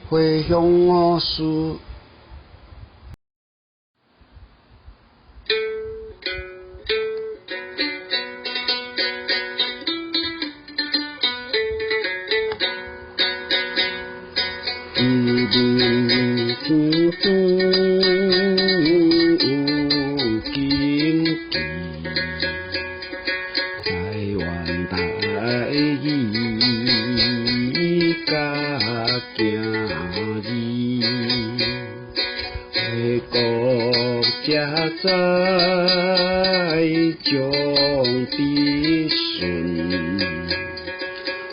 回鄉事。一面天边有金枝，台灣台語佮今日，回國才知將必順，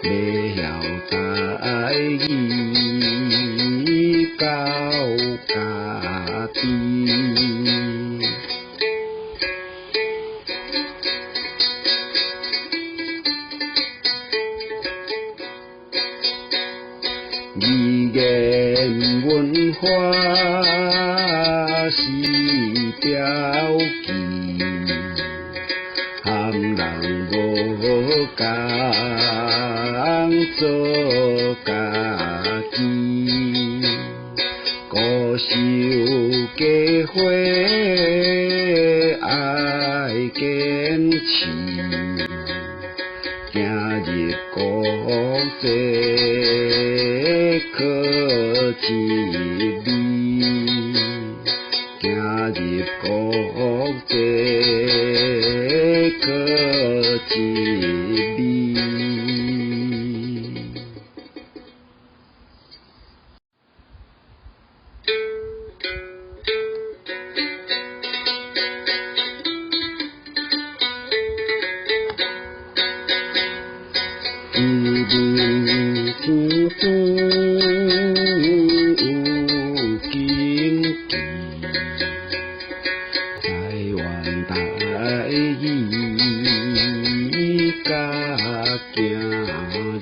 欲曉台語教家己。語言文化是標記，和人無仝做家己，孤守家伙愛堅持，行入國際靠一味，行入國際靠一味。一面天邊有金枝，台灣台語佮今日，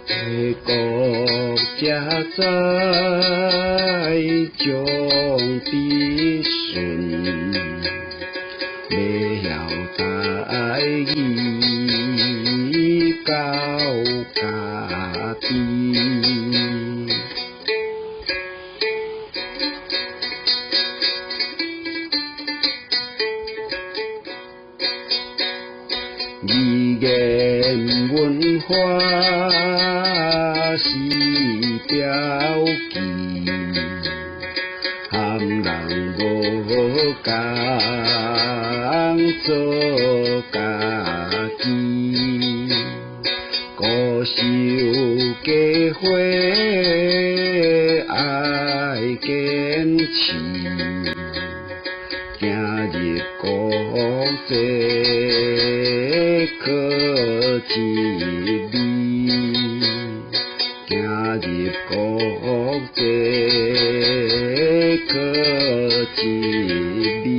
回國才知將必順，欲曉台語教家己。語言文化是標記，和人無仝做家己，孤守家伙愛堅持，行入國際靠一味，行入國際靠一味。